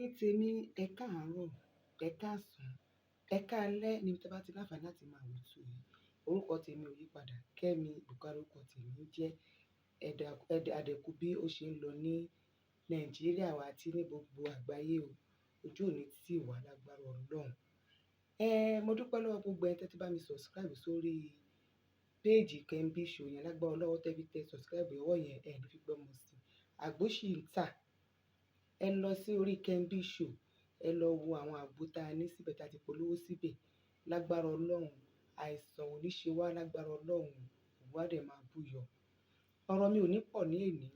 Ẹ̀yin tèmi, ẹ káàárọ̀, ẹ káàsán, ẹ káalẹ́ níbi tí a bá ti láǹfààní láti máa wò ètò yìí. Orúkọ tèmi ò yí padà, Kẹ́mi Bùkọ́lá orúkọ tèmi ń jẹ́. Ẹ̀dà àdẹ̀kù bí ó ṣe ń lọ ní Nàìjíríà wa àti ní gbogbo àgbáyé o. Ojú ò ní tì wá lágbára Ọlọ́run. Mo dúpẹ́ lọ́wọ́ gbogbo ẹni tí ẹ ti bá mi subscribe sórí page Kembi Show yẹn. Lágbára Ọlọ́run, tẹ́ fi tẹ subscribe ọwọ́ yẹn, ẹ ní fi gbọ́mọ sí. Àgbo ṣì ń tà. Ẹ lọ sí orí Kembi Show, ẹ lọ wo àwọn àgbo tá a ní síbẹ̀, tá a ti polówó síbẹ̀. Lágbára Ọlọ́run, àìsàn ò ní ṣe wá lágbára Ọlọ́run, ògo á dẹ̀ máa búyọ. Ọ̀rọ̀ mi ò ní pọ̀ ní èní.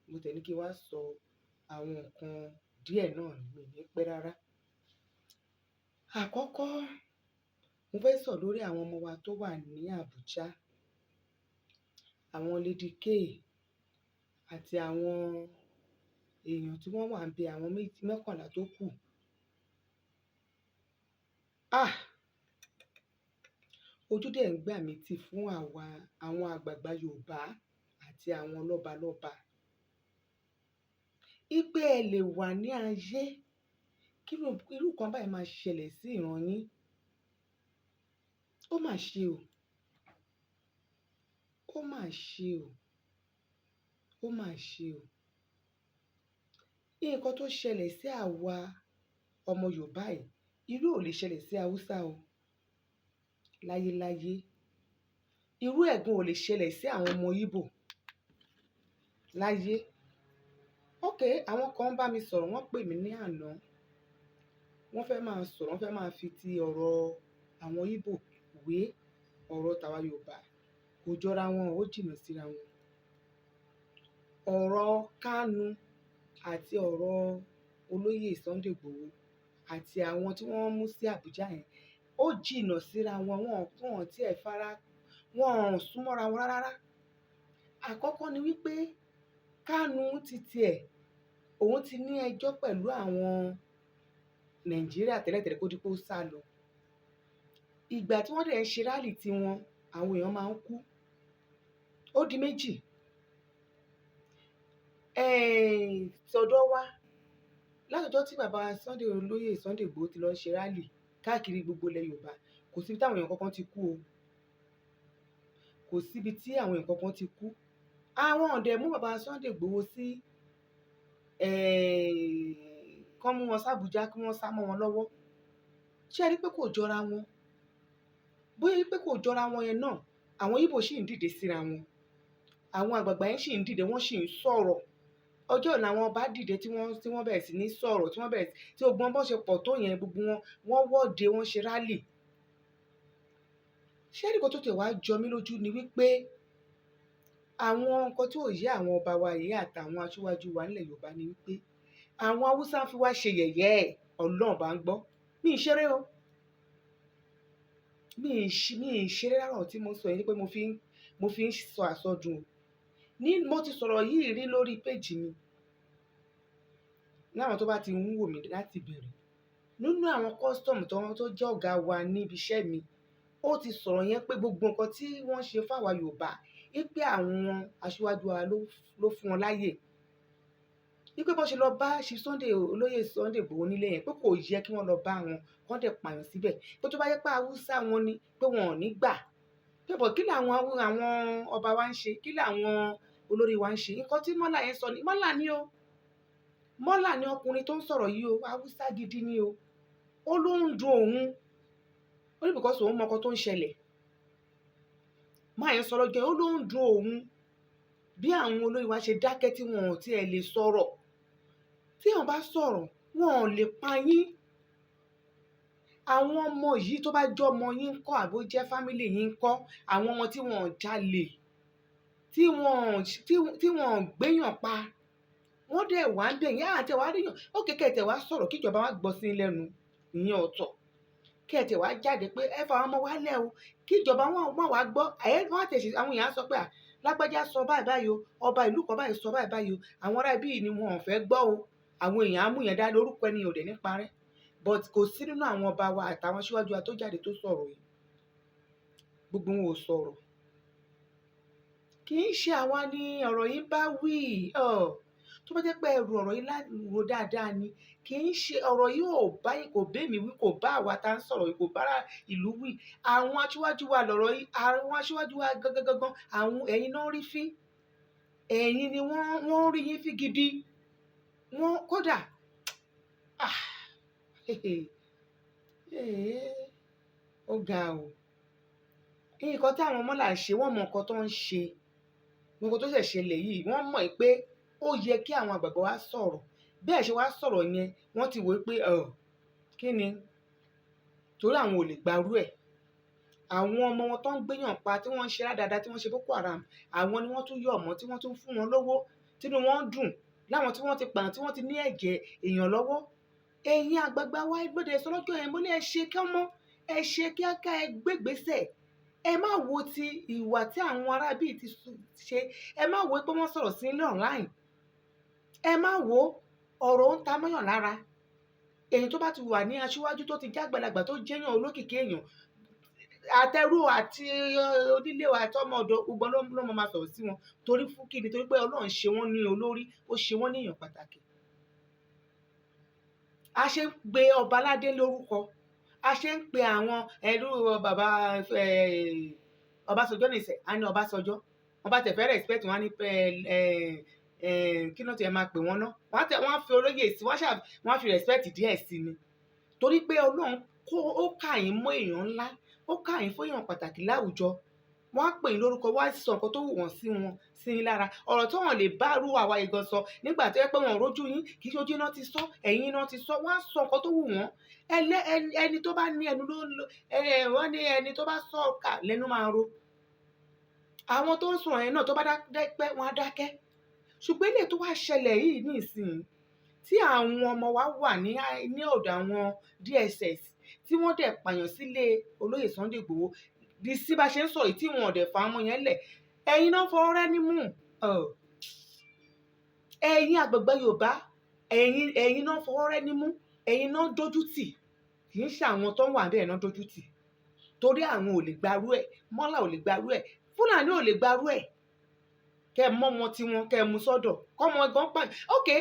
Mo tẹ̀ ní kí n wá sọ àwọn nǹkan díẹ̀ náà ni, mi ò ní pẹ́ rárá. Àkọ́kọ́, mo fẹ́ sọ̀rọ̀ lórí àwọn ọmọ wa tó wà ní Abuja, àwọn Lady K àti àwọn èèyàn tí wọ́n wà níbẹ̀, àwọn méjì mọ́kànlá tó kù. Ah! Ojú dẹ̀ ń gbà mí tì fún àwa àwọn àgbààgbà Yorùbá àti àwọn lọ́balọ́ba. Wípé ẹ lè wà ní ayé kí irú nǹkan báyìí máa ṣẹlẹ̀ sí ìran yín. Ó mà ṣe o. Ó mà ṣe o. Ó mà ṣe o. Nǹkan tó ṣẹlẹ̀ sí àwa ọmọ Yorùbá yìí, irú ò lè ṣẹlẹ̀ sí Hausa o. Láyéláyé. Irú ẹ̀ gan ò lè ṣẹlẹ̀ sí àwọn ọmọ Igbo. Láyé. Okay, àwọn kan bá mi sọ̀rọ̀, wọ́n pè mí ní àná. Wọ́n fẹ́ máa sọ̀rọ̀, wọ́n fẹ́ máa fi ti ọ̀rọ̀ àwọn Igbo wé ọ̀rọ̀ tàwa Yorùbá. Kò jọra wọn, ó jìnnà síra wọn. Ọ̀rọ̀ Kanu àti ọ̀rọ̀ olóyè Sunday Igboho àti àwọn tí wọ́n mú sí Abuja yẹn, ó jìnnà síra wọn, wọn tí ẹ fara, wọ́n ò súnmọ́ra wọn rárá. Àkọ́kọ́ ni wípé Kanu ti tiẹ̀, òun ti ní ẹjọ́ pẹ̀lú àwọn Nàìjíríà tẹ́lẹ̀tẹ́lẹ̀ kó di pé ó sálọ. Ìgbà tí wọ́n dẹ̀ ń ṣe rally tí wọn, àwọn èèyàn máa ń kú. Ó di méjì. Tọ̀dọ̀ wa, látọjọ́ tí bàbá Sunday, olóyè Sunday Igboho ti lọ ṣe rally káàkiri gbogbo ilẹ̀ Yorùbá, kò síbi tí àwọn èèyàn kankan ti kú o. Kò síbi tí àwọn èèyàn kankan ti kú. Àwọn ọ̀dẹ̀ mú bàbá Sunday Igboho sí, kán mú wọn sí Abuja kí wọ́n sá mọ́ wọn lọ́wọ́. Ṣé ẹ rí pé kò jọra wọn? Bóyá wípé kò jọra wọn yẹn náà, àwọn Igbo sì ń dìde síra wọn. Àwọn àgbààgbà yẹn sì ń dìde, wọ́n sì ń sọ̀rọ̀. Ọjọ́ làwọn ọba dìde tí wọ́n bẹ̀rẹ̀ sí ní sọ̀rọ̀, tí wọ́n bẹ̀rẹ̀ tí gbogbo wọn bó ṣe pọ̀ tó yẹn, gbogbo wọn, wọ́n wọ́de, wọ́n ṣe rally. Ṣé ẹ rí nǹkan tó tiẹ̀ wá jọ mí lójú ni wípé àwọn nǹkan tí ò yé àwọn ọba wa yìí àtàwọn aṣíwájú wa nílẹ̀ Yorùbá ni wípé àwọn Hausa ń fi wá ṣe yẹ̀yẹ́ ẹ̀. Ọlọ́run bá ń gbọ́. Mi ì ṣeré o. Mi ì ṣeré rárá. Ọ̀rọ̀ tí mo ń sọ yìí ni pé mo fi ń sọ àsọdùn o. Ní mo ti sọ̀rọ̀ yìí rí lórí page mi. Láwọn tó bá ti ń wò mí láti bẹ̀rẹ̀. Nínú àwọn custom tó jẹ́ ọ̀gá wa níbi iṣẹ́ mi, ó ti sọ̀rọ̀ yẹn pé gbogbo nǹkan tí wọ́n ṣe fún àwa Yorùbá, wípé àwọn aṣíwájú wa ló fún wọn láyè. Wípé bó ṣe lọ bá Chief Sunday, olóyè Sunday Igboho nílé yẹn, pé kò yẹ kí wọ́n lọ bá wọn, kí wọ́n dẹ̀ pààyàn síbẹ̀. Pé tó bá jẹ́ pé Hausa wọn ni, pé wọn ò ní gbà. Pé but kí làwọn àwọn ọba wa ń ṣe? Kí làwọn olórí wa ń ṣe? Nǹkan tí mọ́là yẹn sọ ni, mọ́là ni o. Mọ́là ni ọkùnrin tó ń sọ̀rọ̀ yìí o, Hausa gidi ni o. Ó ló ń dùn òun. Ó ní because òun mọ nǹkan tó ń ṣẹlẹ̀. Man yẹn sọ lọ́jọ́ yẹn, ó ló ń dùn òun bí àwọn olórí wa ṣe dákẹ́ tí wọn ò tí ẹ lè sọ̀rọ̀. Tí èèyàn bá sọ̀rọ̀, wọn ò lè pa yín. Àwọn ọmọ yìí, tó bá jẹ́ ọmọ yín ńkọ́, àbí ó jẹ́ family yín ńkọ́, àwọn ọmọ tí wọn ò jalè, tí wọn ò gbéyàn pa, wọ́n dẹ̀ wá ń bẹ̀ yẹn àti ẹ̀ wá ríyàn. Okay, kí ẹ tẹ̀ wá sọ̀rọ̀ kí ìjọba wá gbọ́ sí yín lẹ́nu, ìyẹn ọ̀tọ̀. Kí ẹ tẹ̀ wá jáde pé ẹ fa àwọn ọmọ wa lẹ̀ o, kí ìjọba wọn má wá gbọ́. Ẹ̀ wọ́n á tẹ̀ ṣe, àwọn èèyàn á sọ pé à, lágbájá sọ báyìí báyìí o, ọba ìlú kan báyìí sọ báyìí báyìí o, àwọn ará ibí yìí ni wọn ò fẹ́ gbọ́ o. Àwọn èèyàn á mú yẹn dání, orúkọ ẹni yẹn ò dẹ̀ ní parẹ́. But kò sí nínú àwọn ọba wa àtàwọn aṣíwájú wa tó jáde tó sọ̀rọ̀ yìí. Gbogbo wọn ò sọ̀rọ̀. Kì í ṣe àwa ni ọ̀rọ̀ yìí bá wí. Tó Tó bá jẹ́ pé ẹ ro ọ̀rọ̀ yìí ro dáadáa ni, kì í ṣe ọ̀rọ̀ yìí ò bá yín, kò bá èmi wí, kò bá àwa tá ń sọ̀rọ̀ yìí, kò bá ìlú wí. Àwọn aṣíwájú wa lọ̀rọ̀ yìí, àwọn aṣíwájú wa gangan gangan, àwọn ẹ̀yin náà rí fín. Ẹ̀yin ni wọ́n rí yín fín gidi. Wọ́n kódà, ah, ó ga o. Nǹkan tí àwọn mọ́là ń ṣe, wọ́n mọ nǹkan tó ń ṣe. Nǹkan tó ṣẹ̀ ṣẹlẹ̀ yìí, wọ́n mọ̀ pé ó yẹ kí àwọn àgbàgbà wa sọ̀rọ̀. Bẹ́ẹ̀ ṣe wá sọ̀rọ̀ yẹn, wọ́n ti wò pé, ọ̀, kí ni? Torí àwọn ò lè gbarú ẹ̀. Àwọn ọmọ wọn tó ń gbéyàn pa, tí wọ́n ń ṣe rádaràda, tí wọ́n ṣe Boko Haram, àwọn ni wọ́n tún yọ̀ mọ́, tí wọ́n tún fún wọn lówó, tínú wọn ń dùn. Láwọn tí wọ́n ti pààyàn, tí wọ́n ti ní ẹ̀jẹ̀ èèyàn lọ́wọ́. Ẹ̀yin àgbàgbà wa, ẹ gbọ́dọ̀ sọ lọ́jọ́ yẹn, mo ní ẹ ṣe kí ọmọ, ẹ ṣe kíákíá, ẹ gbé ìgbésẹ̀. Ẹ má wo ti ìwà tí àwọn ará bí ti ṣe. Ẹ má wo pé wọ́n sọ̀rọ̀ sí ilé online. Ẹ má wo ọ̀rọ̀ ń ta mọ́yàn lára. Èyí tó bá ti wà ní aṣíwájú, tó ti jágbàlagbà, tó jẹ́yàn olókìkí èèyàn, àtẹrú àti onílé àti ọmọ ọ̀dọ̀, gbogbo ló máa sọ̀rọ̀ sí wọn. Torí fún kí ni? Torí pé Ọlọ́run ṣe wọ́n ní olórí, ó ṣe wọ́n ní èèyàn pàtàkì. A ṣe ń pe ọba aládé lórúkọ. A ṣe ń pe àwọn ẹrú bàbá Ọbásanjọ́ nìṣẹ́, a ní Ọbásanjọ́. Wọ́n bá tẹ̀ fẹ́ respect wọn á ní kí ló ti ẹ máa pè wọ́n ná? Wọ́n á fi olóyè sí, wọ́n á fi respect díẹ̀ sí ni. Torí pé Ọlọ́run kó, ó kà yín mọ́ èèyàn ńlá, ó kà yín fún èèyàn pàtàkì láwùjọ. Wọ́n á pè yín lórúkọ, wọ́n á sọ nǹkan tó wù wọ́n sí wọn, sí yín lára. Ọ̀rọ̀ tí wọ́n lè bá rú àwa yìí gan sọ nígbà tí ó jẹ́ pé wọ́n ò rójú yín, kì í ṣe ojú iná ti sọ, ẹ̀yin iná ti sọ, wọ́n á sọ nǹkan tó wù wọ́n. Ẹni tó bá ní ẹnu ló ń lo, wọ́n ní ẹni tó bá sọ ọ̀kà lẹ́nu máa ro. Àwọn tó ń sọ̀rọ̀ yẹn náà tó bá dákẹ́, wọ́n á dákẹ́. Ṣùgbọ́n eléyìí tó wá ṣẹlẹ̀ yìí nísìnyí, tí àwọn ọmọ wa wà ní ọ̀dọ̀ àwọn DSS, tí wọ́n dẹ̀ pààyàn sílé olóyè Sunday Igboho, di sí bá ṣe ń sọ̀rọ̀ yìí tí wọn ò dẹ̀ fa ọmọ yẹn lẹ̀, ẹ̀yin náà fọwọ́ rẹ́ nímú. Ẹ̀yin àgbàgbà Yorùbá, ẹ̀yin náà fọwọ́ rẹ́ nímú, ẹ̀yin náà dójú tì. Kì í ṣe àwọn tó ń wà bẹ́ẹ̀ náà dójú tì. Torí àwọn ò lè gbarú ẹ̀, mọ́là ò lè gbarú ẹ̀, Fúlàní ò lè gbarú ẹ̀. Kẹ́ ẹ mọ́ ọmọ tí wọn, kẹ́ ẹ mú sọ́dọ̀. Kọ́mọ gan pa. Okay,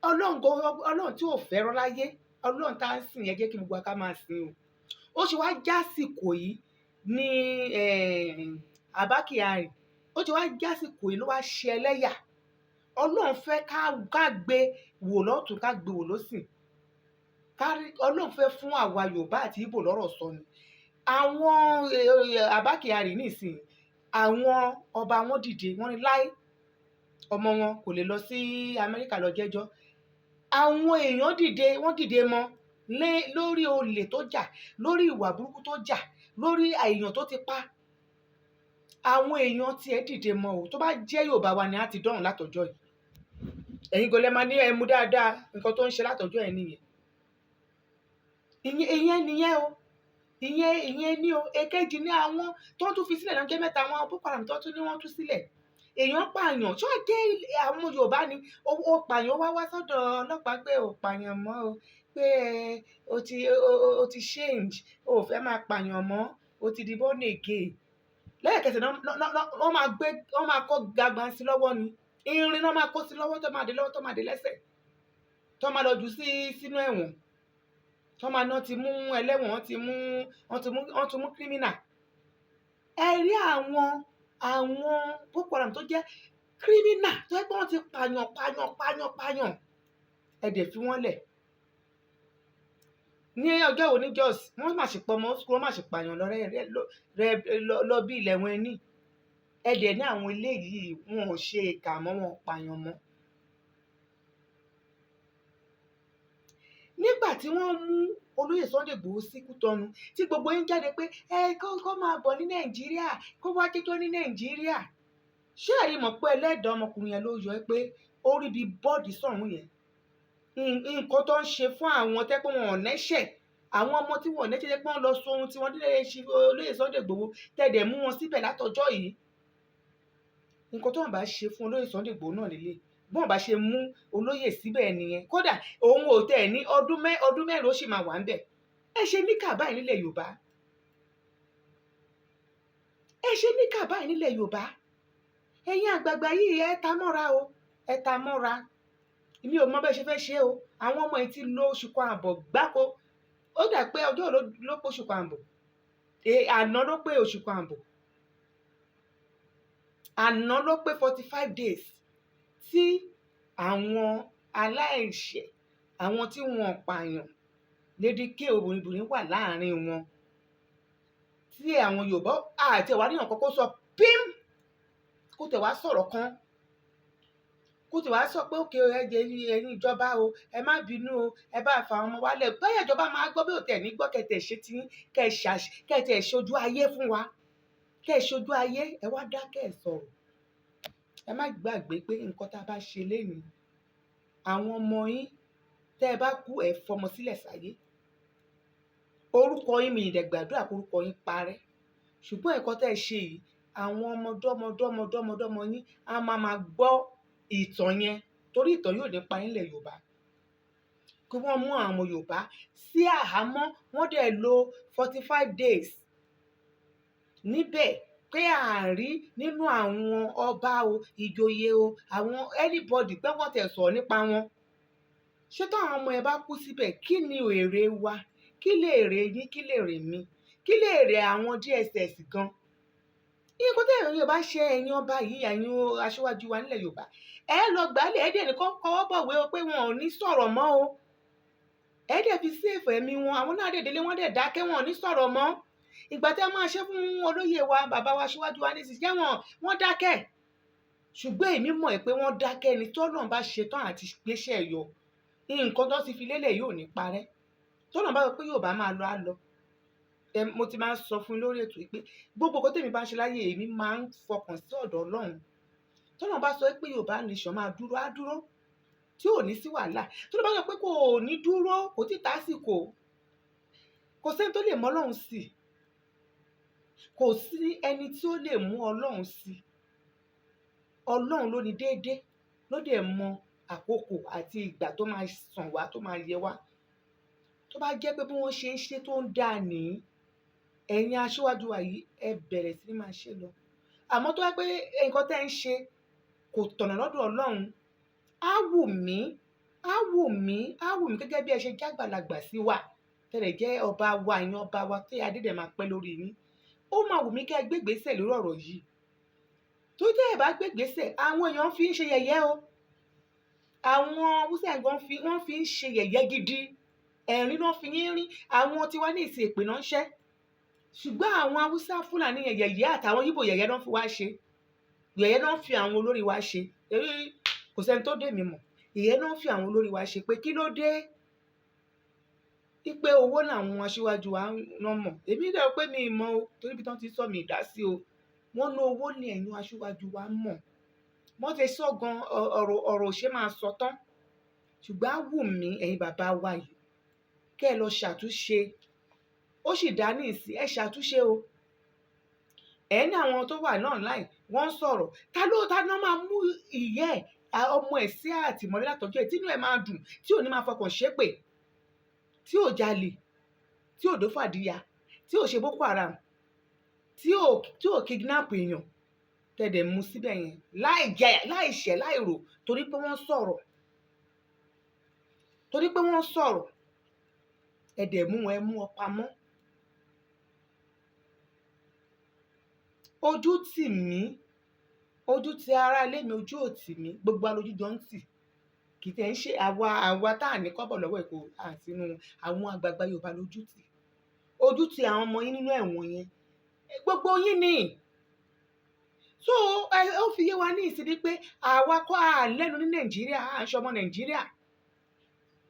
Ọlọ́run gan, Ọlọ́run tí ò fẹ́ràn láyé, Ọlọ́run tá ń sìn yẹn, jẹ́ kí gbogbo wa ká máa sìn o. Ó ṣe wá jásìkò yìí ní Abba Kyari. Ó ṣe wá jásìkò yìí ló wá ṣe ẹlẹ́yà. Ọlọ́run fẹ́ ká gbé wò lọ́tùn, ká gbé wò lósì. Ọlọ́run fẹ́ fún àwa Yorùbá àti Igbo lọ́rọ̀ sọ ni. Àwọn Abba Kyari nísìnyí, àwọn ọba wọn dìde, wọ́n ní láé, ọmọ wọn kò lè lọ sí Amẹ́ríkà lọ jẹ́jọ́. Àwọn èèyàn dìde, wọ́n dìde mọ́ lé lórí olè tó jà, lórí ìwà burúkú tó jà, lórí èèyàn tó ti pa. Àwọn èèyàn tí ẹ dìde mọ́ o, tó bá jẹ́ Yorùbá wa ni a ti dọ̀run látọjọ́ yìí. Ẹ̀yin gan lẹ máa ní ẹ mú dáadáa, nǹkan tó ń ṣe látọjọ́ ẹ nìyẹn. Ìyẹn nìyẹn o. Ìyẹn ní o. Èkejì ní àwọn tó tún fi sílẹ̀ lọ́jọ́ mẹ́ta, àwọn Boko Haram tó tún ní wọ́n tú sílẹ̀. Èèyàn pààyàn, ṣé ó jẹ́ àwọn Yorùbá ni? Ó pààyàn, wá wá sọ́dọ̀ ọlọ́pàá pé ò pààyàn mọ́ o, pé o ti change, o ò fẹ́ máa pààyàn mọ́, o ti di born again. Lẹ́ẹ̀kẹsẹ̀ náà, wọ́n máa gbé, wọ́n máa kó gbagba sí lọ́wọ́ ni. Irin náà máa kó sí lọ́wọ́, tó máa dé lọ́wọ́, tó máa dé lẹ́sẹ̀, tó máa lọ jù sí sínú ẹ̀wọ̀n. Tó máa ná ti mú ẹlẹ́wọ̀n, wọ́n ti mú criminal. Ẹ rí àwọn Boko Haram tó jẹ́ criminal, tó jẹ́ pé wọ́n ti pààyàn, pààyàn, pààyàn, pààyàn. Ẹ dẹ̀ fi wọ́n lẹ̀. Ní ọjọ́ wo ní Jos, wọ́n má ṣe pọ̀ ọmọ school, wọ́n má ṣe pààyàn lọ rẹ lọ bí ilẹ̀ wọn ní. Ẹ dẹ̀ ní àwọn eléyìí wọn ò ṣe ìkà mọ́, wọn ò pààyàn mọ́. Nígbà tí wọ́n mú olóyè Sunday Igboho sí Kútọ́nù, tí gbogbo yín jáde pé ẹ kó máa bọ̀ ní Nàìjíríà, kó wá jẹ́jọ́ ní Nàìjíríà. Ṣé ẹ rí mọ̀ pé ẹlẹ́dàá ọmọkùnrin yẹn ló yọ ẹ́ pé ó rí bí bọ́ọ̀dì sọ̀hún yẹn? Nǹkan tó ń ṣe fún àwọn tẹ́ pé wọn ò nẹ́ṣẹ̀, àwọn ọmọ tí wọn ò nẹ́ṣẹ̀ tẹ́ pé wọ́n lọ sọ ohun tí wọ́n délé ṣe olóyè Sunday Igboho, tẹ́ dẹ̀ mú wọn síbẹ̀ látọjọ́ yìí. Nǹkan tó wọ́n bá ṣe fún olóyè Sunday Igboho náà lélẹ̀. Bí wọ́n bá ṣe mú olóyè síbẹ̀ nìyẹn. Kódà òun ò tẹ̀ ní ọdún mẹ́rin ó sì máa wà níbẹ̀. Ẹ ṣe níkà báyìí nílẹ̀ Yorùbá. Ẹ ṣe níkà báyìí nílẹ̀ Yorùbá. Ẹ̀yin àgbààgbà yìí, ẹ ta mọ́ra o, ẹ ta mọ́ra. Èmi ò mọ bẹ́ẹ̀ ṣe fẹ́ ṣe o. Àwọn ọmọ yìí ti lo oṣù kan àbọ̀ gbáko. Ó dà pé ọjọ́ ló pé oṣù kan àbọ̀. Àná ló pé oṣù kan àbọ̀. Àná ló pé 45 days tí àwọn aláìṣẹ̀, àwọn tí wọn pààyàn, Lady K obìnrin wà láàrin wọn, tí àwọn Yorùbá àti ẹ̀wà níyàn kọ́kọ́ sọ pím, kó tẹ̀ wá sọ̀rọ̀ kan, kó tẹ̀ wá sọ pé òkè, ẹ jẹ́ ẹ̀yin ìjọba o, ẹ má bínú o, ẹ bá fa àwọn ọmọ wálẹ̀. Báyà ìjọba máa gbọ́ bí ò tẹ̀ ní gbọ́, kẹtẹ̀ ṣe tí kẹtẹ̀ ṣojú ayé fún wa, kẹ́ ẹ ṣojú ayé. Ẹ wá dákẹ́, ẹ sọ̀rọ̀. Ẹ má gbàgbé pé nǹkan tá a bá ṣe lénìí, àwọn ọmọ yín, tẹ́ ẹ bá kú, ẹ fọmọ sílẹ̀ sáyé, orúkọ yín, mi ìdẹ̀ gbàdúrà kó orúkọ yín parẹ́, ṣùgbọ́n nǹkan tẹ́ ẹ ṣe yìí, àwọn ọmọdọ́mọdọ́mọdọ́mọdọ́mọ yín á máa máa gbọ́ ìtàn yẹn, torí ìtàn yóò ní pa nílẹ̀ Yorùbá kí wọ́n mú àwọn ọmọ Yorùbá sí àhámọ́. Wọ́n dẹ̀ lo 45 days níbẹ̀, pé àárí nínú àwọn ọba o, ìjòyè o, àwọn anybody pé wọ́n tẹ̀ sọ̀rọ̀ nípa wọn. Ṣé táwọn ọmọ ẹ bá kú síbẹ̀, kí ni èrè wa? Kí lè èrè yín? Kí lè èrè mi? Kí lè èrè àwọn DSS gan? Nǹkan tí ẹ̀yin Yorùbá ṣe, ẹ̀yin ọba yìí, ẹ̀yin aṣíwájú wa nílẹ̀ Yorùbá, ẹ lọ gbálẹ̀, ẹ dẹ̀ ní kọ́ kọ́wọ́ bọ̀wé o pé wọn ò ní sọ̀rọ̀ mọ́ o. Ẹ dẹ̀ fi save ẹ̀mí wọn. Àwọn náà dẹ̀ délé, wọ́n dẹ̀ dákẹ́, wọn ò ní sọ̀rọ̀ mọ́. Ìgbà tí a máa ṣe fún olóyè wa, bàbá wa, aṣíwájú wa nísinsìnyí, wọ́n dákẹ́. Ṣùgbọ́n èmi mọ̀ ẹ́ pé wọ́n dákẹ́ ni. Tọ́lọ́run bá ṣe tán àti gbéṣẹ́ yọ, nǹkan tó ti fi lélẹ̀ yóò ní parẹ́. Tọ́lọ́run bá sọ pé Yorùbá máa lọ, á lọ. Ẹ mo ti máa ń sọ fún yín lórí ètò yìí pé gbogbo nǹkan tèmi bá ń ṣe láyé, èmi máa ń fọkàn sí ọ̀dọ̀ Ọlọ́run. Tọ́lọ́run bá sọ pé Yorùbá nation máa dúró, á dúró, tí ò ní sí wàhálà. Tọ́lọ́run bá sọ pé kò ní dúró, kò tí ì tásìkò, kò sẹ́ni tó lè mọ Ọlọ́run sí. Kò sí ẹni tí ó lè mú Ọlọ́run sí. Ọlọ́run ló ní déédé, ló dẹ̀ mọ àkókò àti ìgbà tó máa sàn wá, tó máa yẹ wá. Tó bá jẹ́ pé bí wọ́n ṣe ń ṣe tó ń dà ní, ẹ̀yin aṣíwájú wa yìí, ẹ bẹ̀rẹ̀ sí ní máa ṣe lọ. Àmọ́ tó bá pé nǹkan tẹ́ ń ṣe kò tọ̀nà lọ́dọ̀ Ọlọ́run, á wù mí, á wù mí, á wù mí, gẹ́gẹ́ bí ẹ ṣe jágbàlagbà sí wa, tẹ́lẹ̀ jẹ́ ọba wa, ìyẹn ọba wa tí adé dẹ̀ máa pẹ́ lórí yín, ó máa wù mí kẹ́ ẹ gbé ìgbésẹ̀ lórí ọ̀rọ̀ yìí. Tó tẹ́ ẹ bá gbé ìgbésẹ̀, àwọn èèyàn fi ń ṣe yẹ̀yẹ́ o. Àwọn Haúsá gan fi wọ́n fi ń ṣe yẹ̀yẹ́ gidi. Ẹ̀rín náà fi yín rín. Àwọn tiwa ní ìsìn, èpè náà ń ṣẹ́, ṣùgbọ́n àwọn Haúsá Fúlàní yẹn, yẹ̀yẹ́, àtàwọn Yíbò, yẹ̀yẹ́ náà fi wá ṣe, yẹ̀yẹ́ náà fi àwọn olórí wa ṣe. Torí kò sẹ́ni tó dé mi mọ̀, yẹ̀yẹ́ náà fi àwọn olórí wa ṣe pé kí ló dé wípé owó làwọn aṣíwájú wa náà mọ̀. Èmi dẹ̀ pé mi mọ̀ o, torí bí wọ́n ti sọ mi ìdá sí o. Wọ́n ní owó ní ẹ̀yin aṣíwájú wa mọ̀. Wọ́n ti sọ gan, ọ̀rọ̀ ọ̀rọ̀ ò ṣe máa sọ tán. Ṣùgbọ́n á wù mí, ẹ̀yin bàbá wa yìí, kẹ́ ẹ lọ ṣàtúnṣe. Ó sì dá ní ìsìn, ẹ ṣàtúnṣe o. Ẹ ní àwọn tó wà náà láì wọ́n ń sọ̀rọ̀. Ta ló ta ló máa mú ìyẹ́ ẹ̀, ọmọ ẹ̀ sí àtìmọ́lé látọjọ́ ẹ̀, tínú ẹ̀ máa dùn, tí ò ní máa fọkàn ṣépè, tí ò jalè, tí ò dófàdíyà, tí ò ṣe Boko Haram, tí ò kidnap èèyàn, tẹ̀dẹ̀ mú síbẹ̀ yẹn láì jẹ, láì ṣẹ̀, láì rò, torí pé wọ́n sọ̀rọ̀, torí pé wọ́n sọ̀rọ̀, ẹ dẹ̀ mú wọn, ẹ mú wọn pamọ́? Ojú tì mí, ojú ti ará ilé mi, ojú ò tì mí, gbogbo wa lójú jọ ń tì. Kì í tẹ̀ ń ṣe àwa tá à ní kọ́bọ̀ lọ́wọ́ ẹ̀ kò àtinú àwọn àgbààgbà Yorùbá lójú tì. Ojú ti àwọn ọmọ yín nínú ẹ̀wọ̀n yẹn, gbogbo yín ni. So ẹ ó fi yé wa ní ìsinmi pé àwa kọ́ à lẹ́nu ní Nàìjíríà, à ń ṣọmọ Nàìjíríà.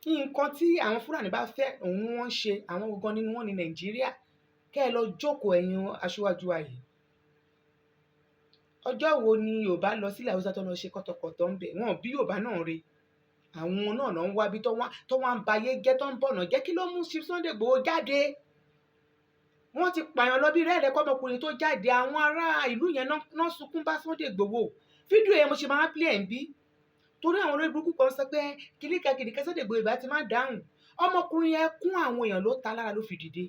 Nǹkan tí àwọn Fúlàní bá fẹ́, òun ni wọ́n ń ṣe. Àwọn gangan nínú wọn ní Nàìjíríà. Kẹ́ ẹ lọ jókòó, ẹ̀yin aṣíwájú wa yìí. Ọjọ́ wo ni Yorùbá lọ sílẹ̀ Haúsá tó lọ ṣe kọ́tọkọ̀tọ̀ ń bẹ̀? Wọn ò bí Yorùbá náà re. Àwọn náà ló ń wá bí tó wá ń ba ayé jẹ́, tó ń bọ̀nà jẹ́. Kí ló mú Chief Sunday Igboho jáde? Wọ́n ti pààyàn lọ bí rẹ́ẹ̀rẹ́ kọ́mọkùnrin tó jáde. Àwọn ará ìlú yẹn náà sunkún bá Sunday Igboho. Fídíò yẹn mo ṣe máa ń play ẹ̀ ń bí, torí àwọn olórí burúkú kan sọ pé kìnìkan kìnìkan, Sunday Igboho ìbá ti máa dáhùn. Ọmọkùnrin yẹn, kún àwọn èèyàn ló ta lára ló fi dìde.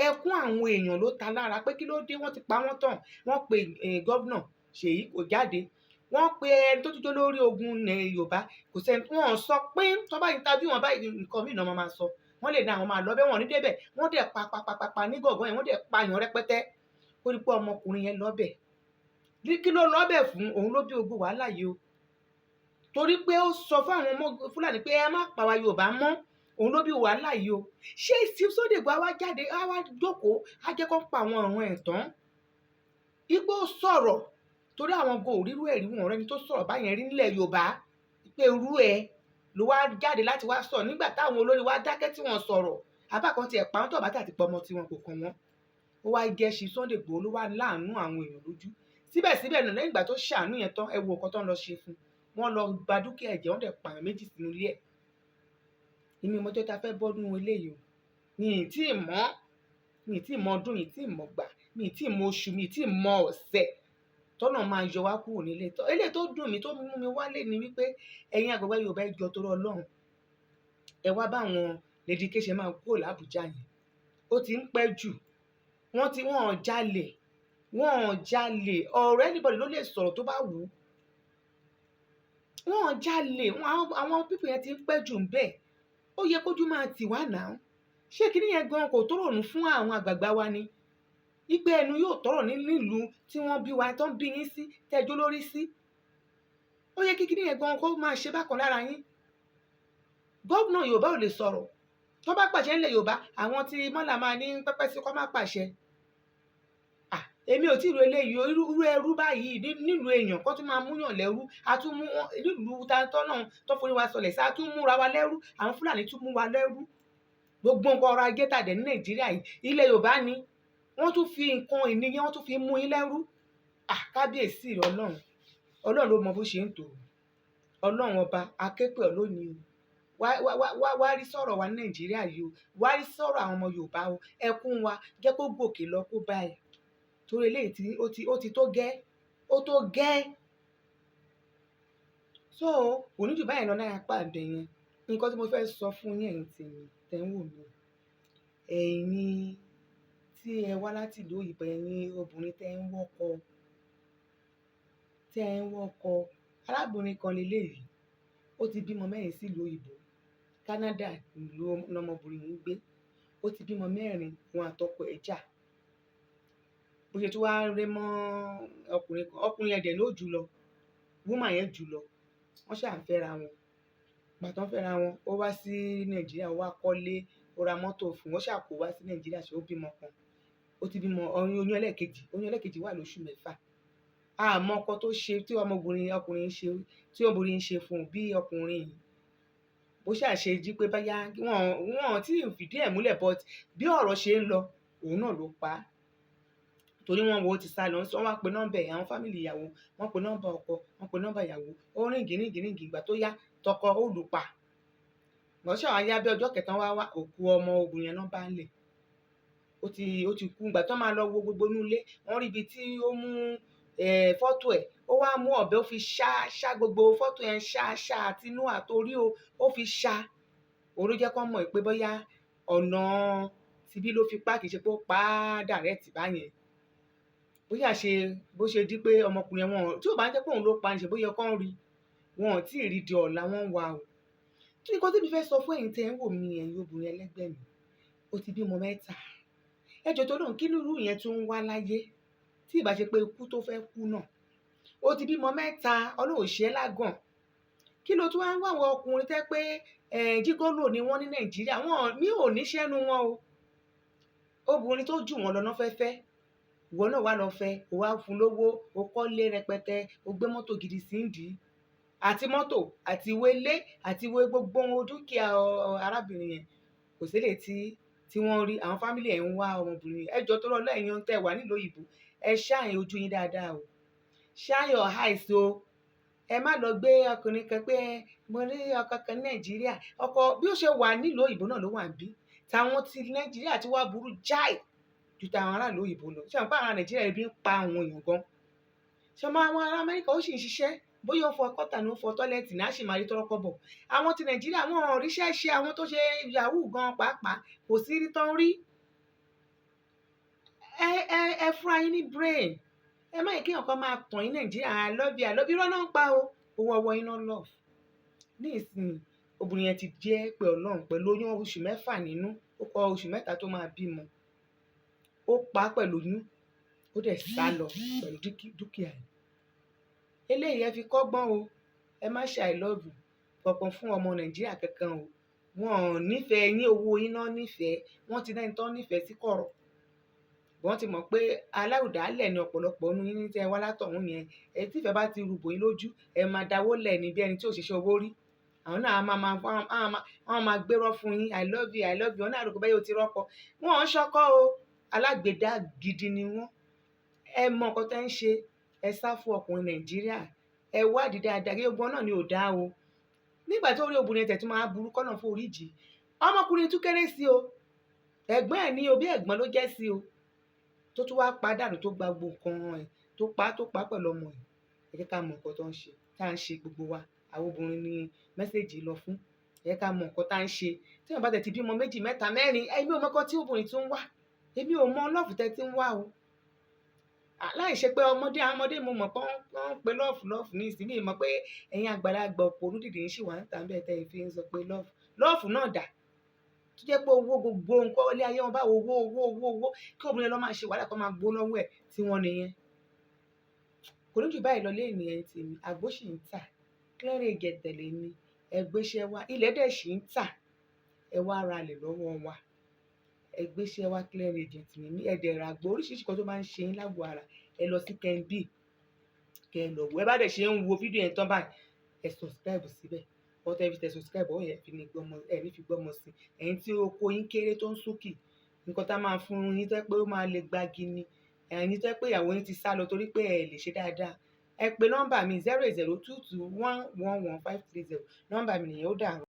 Ẹkún àwọn èèyàn ló ta lára pé kí ló dé, wọ́n ti pa wọ́n tán. Wọ́n pe governor Ṣèyí, kò jáde. Wọ́n pe ẹni tó tún jó lórí ogun ilẹ̀ Yorùbá, kò sẹ́ni. Wọ́n sọ pé tó bá interview wọn báyìí, nǹkan míì náà máa sọ. Wọ́n lè ní àwọn máa lọ bẹ́ẹ̀, wọ́n ní débẹ̀. Wọ́n dẹ̀ pa pa pa pa pa ní gọ̀gán yẹn, wọ́n dẹ̀ pa èèyàn rẹpẹtẹ. Ó rí pé ọmọkùnrin yẹn lọ́bẹ̀. Kí ló lọ́bẹ̀ fún? Òun ló bí ogun wàhálà yìí o, torí pé ó sọ fún àwọn ọmọ Fúlàní pé ẹ má pa wa Yorùbá mọ́. Òun ló bí wàhálà yìí o. Ṣé Chief Sunday Igboho wá jáde, á wá jókòó, á jẹ́ kó pa àwọn ọ̀run ẹ̀ tán? Ipò sọ̀rọ̀ torí àwọn go òrírú ẹ̀rí wọn ọ̀rẹ́ni tó sọ̀rọ̀ báyẹn rí nílẹ̀ Yorùbá, pé irú ẹ̀ ló wá jáde láti wá sọ̀rọ̀ nígbà táwọn olórí wa dákẹ́ tí wọ́n sọ̀rọ̀. Apá kan tiẹ̀ pa wọ́n, tó bá tà ti pọ̀ ọmọ tiwọn kò kàn wọ́n. Ó wá jẹ́ Chief Sunday Igboho ló wá láàánú àwọn èèyàn lójú. Síbẹ̀síbẹ̀ náà, lẹ́yìn ìgbà tó ṣàánú yẹn tán, ẹ wo nǹkan tó ń lọ ṣe fún un. Wọ́n lọ gba dúkìá ẹ̀jẹ̀, wọ́n dẹ̀ pààyàn méjì sínú ilé ẹ̀. Èmi mọ́jọ́ tá a fẹ́ bọ́dún eléyìí o. Mi ì tí ì mọ̀, mi ì tí ì mọ ọdún, mi ì tí ì mọ̀ gbà, mi ì tí ì mọ oṣù, mi ì tí ì mọ ọ̀sẹ̀ tọ́nà máa yọ wá kúrò nílé. Eléyìí tó dùn mí, tó mú mi wálé ni wípé ẹ̀yin àgbàgbà Yorùbá, ẹ jọ̀ọ́, torí Ọlọ́run, ẹ wá bá àwọn Lady K ṣe máa kúrò l'Àbújá yẹn. Ó ti ń pẹ́ jù. Wọ́n ti wọ́n ò jalè, wọ́n ò jalè. Ọ̀rọ̀ anybody ló lè sọ̀rọ̀ tó bá wù ú. Wọ́n ò jalè. Àwọn people yẹn ti ń pẹ́ jù ń bẹ́ẹ̀. Ó yẹ kójú máa tì wá náà. Ṣé kíní yẹn gan kò tó rònú fún àwọn àgbààgbà wa ni? Wípé ẹnu yóò tọrọ ní nílùú tí wọ́n bí wa, tó ń bí yín sí, tẹ́jọ́ lórí sí. Ó yẹ kí kíní yẹn gan kó máa ṣe bákan lára yín. Gómìnà Yorùbá ò lè sọ̀rọ̀. Tó bá pàṣẹ ńlẹ̀ Yorùbá, àwọn tí mọ́là máa ní pẹ́pẹ́ sí kó má pàṣẹ. Èmi ò tí ì rí eléyìí o. Irú ẹrú báyìí nílùú èèyàn kó tún máa múyàn lẹ́rú. A tún mú nílùú tán náà tó forí wa sọlẹ̀ sí, a tún múra wa lẹ́rú. Àwọn Fúlàní tún mú wa lẹ́rú. Gbogbo nǹkan ọrọ̀ ajé tà dẹ̀ ní Nàìjíríà yìí, ilẹ̀ Yorùbá ni. Wọ́n tún fi nǹkan ìní yẹn, wọ́n tún fi mú yín lẹ́rú. Kábíyèsí rẹ Ọlọ́run. Ọlọ́run ló mọ bó ṣe ń tò ó. Ọlọ́run ọba aképè ọ́ lónìí o. Wá wá wá wá wá rí sọ̀rọ̀ wa ní Nàìjíríà yìí o. Wá rí sọ̀rọ̀ àwọn ọmọ Yorùbá o. Ẹkún wa jẹ́ kó gòkè lọ kó bá ẹ. Torí eléyìí tí ó ti tó gẹ́, ó tó gẹ́. So kò ní jù báyìí lọ ní apá ibẹ̀ yẹn. Nǹkan tí mo fẹ́ sọ fún yín, ẹ̀yin tèmi tẹ́ ń wò mí, ẹ̀yin tí ẹ wá láti ìlú òyìnbó, ẹ̀yin obìnrin tẹ́ ń wọ́kọ, tẹ́ ń wọ́kọ. Arábìnrin kan lélẹ́yìí, ó ti bímọ mẹ́rin sí ìlú òyìnbó. Canada ìlú lọmọbìnrin yìí ń gbé. Ó ti bímọ mẹ́rin, òun àtọkọ ẹ̀ jà. Bó ṣe tún wá ré mọ́ ọkùnrin kan, ọkùnrin yẹn dẹ̀ ló jù lọ. Woman yẹn jù lọ. Wọ́n ṣà ń fẹ́ra wọn. Ìgbà tó ń fẹ́ra wọn, ó wá sí Nàìjíríà, ó wá kọ́lé, ó ra mọ́tò fún un, ó ṣà kó wá sí Nàìjíríà, ṣe ó bímọ kan. Ó ti bímọ oyún ẹlẹ́ẹ̀kejì, oyún ẹlẹ́ẹ̀kejì wà lóṣù 6. A mọ ọkọ tó ṣe tí ọmọbìnrin ọkùnrin ṣe tí obìnrin ṣe fún un bí ọkùnrin yìí. Bó ṣà ṣe jí pé báyá wọ́n tí ì fìdí ẹ̀ múlẹ̀, but bí ọ̀rọ̀ ṣe ń lọ, òun náà ló pa á. Torí wọ́n wo ó ti sálọ, wọ́n wá pe nọ́mbà ẹ̀, àwọn family ìyàwó, wọ́n pe nọ́mbà ọkọ, wọ́n pe nọ́mbà ìyàwó. Ó ring ring ring, ìgbà tó yá, tọkọ ó lù pa. Ìgbà tó ṣà wá yá bí ọjọ́ kẹta, wá wá òkú ọmọ obìnrin yẹn náà bá ń lẹ̀. Ó ti kú. Ìgbà tó máa lọ wo gbogbo inú ilé, wọ́n rí ibi tí ó mú fọ́tò ẹ̀. Ó wá mú ọ̀bẹ, ó fi ṣá ṣá gbogbo fọ́tò yẹn, ṣá ṣá àti inú àtorí o, ó fi ṣá. Òun ló jẹ́ kó mọ̀ pé bóyá ọ̀nà tibí ló fi pa, kì í ṣe pé ó pa á direct báyẹn. Bóyá ṣe bó ṣe di pé ọmọkùnrin yẹn, wọn tí ò bá jẹ́ pé òun ló pa ni, ṣe bóyá kán rí, wọn ò tí ì rí di ọ̀la, wọ́n ń wá o. Tí nǹkan tí mi fẹ́ sọ fún ẹ̀yin tí ẹ̀ ń wò mí, ẹ̀yin obìnrin ẹlẹ́gbẹ́ mi, ó ti bímọ mẹ́ta. Ẹ jọ̀ọ́, torí Ọlọ́run, kí lúrú yẹn tún ń wá láyé tí ì bá ṣe pé ikú tó fẹ́ kú náà? Ó ti bímọ mẹ́ta, Ọlọ́run ò ṣe é lágàn. Kí ló tún wá ń wá àwọn ọkùnrin tẹ́ pé gigolo ni wọ́n ní Nàìjíríà? Wọ́n mi ò níṣẹ́ nu wọn o. Obìnrin tó jù wọ́n lọ náà fẹ́ fẹ́. Ìwọ náà wá lọ fẹ́, o wá fún lówó, o kọ́lé rẹpẹtẹ, o gbé mọ́tò gidi sí ìdí. Àti mọ́tò, àti ìwé ilé, àti ìwé gbogbo ohun dúkìá arábìnrin yẹn. Kò sí eléyìí tí wọ́n rí. Àwọn family ẹ̀ ń wá ọmọbìnrin. Ẹ jọ̀ọ́, torí Ọlọ́run, ẹ̀yin tẹ́ wà nílùú òyìnbó, ẹ shine ojú yín dáadáa o. Shine your eyes o. Ẹ má lọ gbé ọkùnrin kan pé mo rí ọkọ kan ní Nàìjíríà. Ọkọ bí ó ṣe wà nílùú òyìnbó náà ló wà níbí. Tàwọn ti Nàìjíríà ti wá burú jáì ju tàwọn aráàlú òyìnbó lọ. Ṣé àwọn pé àwọn ará Nàìjíríà, ebi ń pa àwọn èèyàn gan. Ṣé ọmọ àwọn ará Amẹ́ríkà, ó sì ń ṣiṣẹ́, bóyá ó fọ kọ́tà ni, ó fọ toilet ní, á sì máa rí tọ́rọ́kọ́bọ̀. Àwọn ti Nàìjíríà, wọn ò ríṣẹ́ ṣe. Àwọn tó ṣe yahoo gan pàápàá, kò sí rí tán rí. Ẹ fúnra yín ní brain. Ẹ Ẹ má yẹ kí èèyàn kan máa tàn yín. Nàìjíríà, "I love you, I love you," irọ́ náà ń pa o. Owó ọwọ́ yín náà love. Ní ìsìn, obìnrin yẹn ti jẹ́ pé Ọlọ́run pẹ̀lú oyún oṣù 6 nínú, ó kọ oṣù 3 tó máa bímọ. Ó pa á pẹ̀lú oyún, ó dẹ̀ sá lọ pẹ̀lú dúkìá ẹ̀. Eléyìí, ẹ fi kọ́gbọ́n o. Ẹ má ṣe "I love you" kankan fún ọmọ Nàìjíríà kankan o. Wọn ò nífẹ̀ẹ́ yín, owó yín náà nífẹ̀ẹ́. Wọ́n ti lẹ́ni tó nífẹ̀ẹ́ sí kọ̀rọ̀. Wọ́n ti mọ̀ pé aláwùdálẹ̀ ni ọ̀pọ̀lọpọ̀ nínú yín tẹ́ ẹ wá látọ̀hún yẹn. Ẹ tí ìfẹ́ bá ti rúbò yín lójú, ẹ máa dáwó lẹ̀ ní bí ẹni tí ò ṣiṣẹ́ owó rí. Àwọn náà wọ́n máa gbérọ́ fún yín, "I love you, I love you." Wọ́n náà rò pé bẹ́ẹ̀ yóò ti rọ́kọ. Wọ́n ń ṣọ́kọ o, alágbèédá gidi ni wọ́n. Ẹ mọ nǹkan tẹ́ ń ṣe. Ẹ sá fún ọkùnrin Nàìjíríà. Ẹ wádìí dáadáa kí gbogbo náà ni ò dáa o. Nígbà tó rí obìnrin tẹ̀ tún máa burú kọ́nà fún oríjì. Ọmọkùnrin tún kéré sí o. Ẹ̀gbọ́n ẹ̀ ní o, bí ẹ̀gbọ́n ló jẹ́ sí o. Tó tún wá pàdánù, tó gba gbogbo nǹkan ẹ̀, tó pa pẹ̀lú ọmọ ẹ̀. Ẹ jẹ́ ká mọ nǹkan tó ń ṣe, tá ń ṣe gbogbo wa. Àwọn obìnrin ni message lọ fún. Ẹ jẹ́ ká mọ nǹkan tá ń ṣe. Tí èèyàn bá tẹ̀ ti bímọ méjì, mẹ́ta, mẹ́rin, èmi ò mọ nǹkan tí obìnrin tún ń wá. Èmi ò mọ love tẹ́ tí ń wá o. Láì ṣe pé ọmọdé, àwọn ọmọdé mo mọ̀ pé wọ́n ń pe love, love ní ìsìn. Mi mọ̀ pé ẹ̀yin àgbàlagbà òpònú dìde ń ṣì wà ń tà bẹ́ẹ̀ tẹ́ ẹ fi ń sọ pé love. Love náà dà? Tó jẹ́ pé owó, gbogbo nǹkan ilé ayé wọn bá owó, owó, owó, owó, kí obìnrin lọ máa ṣe wàhálà kó máa gbó lọ́wọ́ ẹ̀ tí wọ́n nìyẹn. Kò ní jù báyìí lọ léèní. Ẹ̀yin tèmi, àgbo ṣì ń tà. Clearing agent tẹ̀lé mi. Ẹ gbéṣẹ́ wá, ilẹ̀ dẹ̀ ṣì ń tà. Ẹ wá ra ilẹ̀ lọ́wọ́ wa. Ẹ gbéṣẹ́ wá, clearing agent ni mí. Ẹ dẹ̀ ra àgbo oríṣiríṣi kan tó máa ń ṣe yín lágbo ara. Ẹ lọ sí Kenbi, kẹ ẹ lọ wò. Ẹ bá dẹ̀ ṣe ń wo fídíò yẹn tán báyìí, ẹ subscribe síbẹ̀. Ọ̀tẹ̀ fi tẹ subscribe, ọ̀ yẹn fi ní gbọ́mọ, ẹ ní fi gbọ́mọ sí. Ẹ̀yin tí oko yín kéré tó ń súnkì, nǹkan tá máa fún yín tó jẹ́ pé ó máa le gbági ni. Ẹ̀yin tó jẹ́ pé ìyàwó yín ti sá lọ torí pé ẹ lè ṣe dáadáa. Ẹ pe nọ́mbà mi, 08022111530. Nọ́mbà mi nìyẹn. Ó dàárọ̀.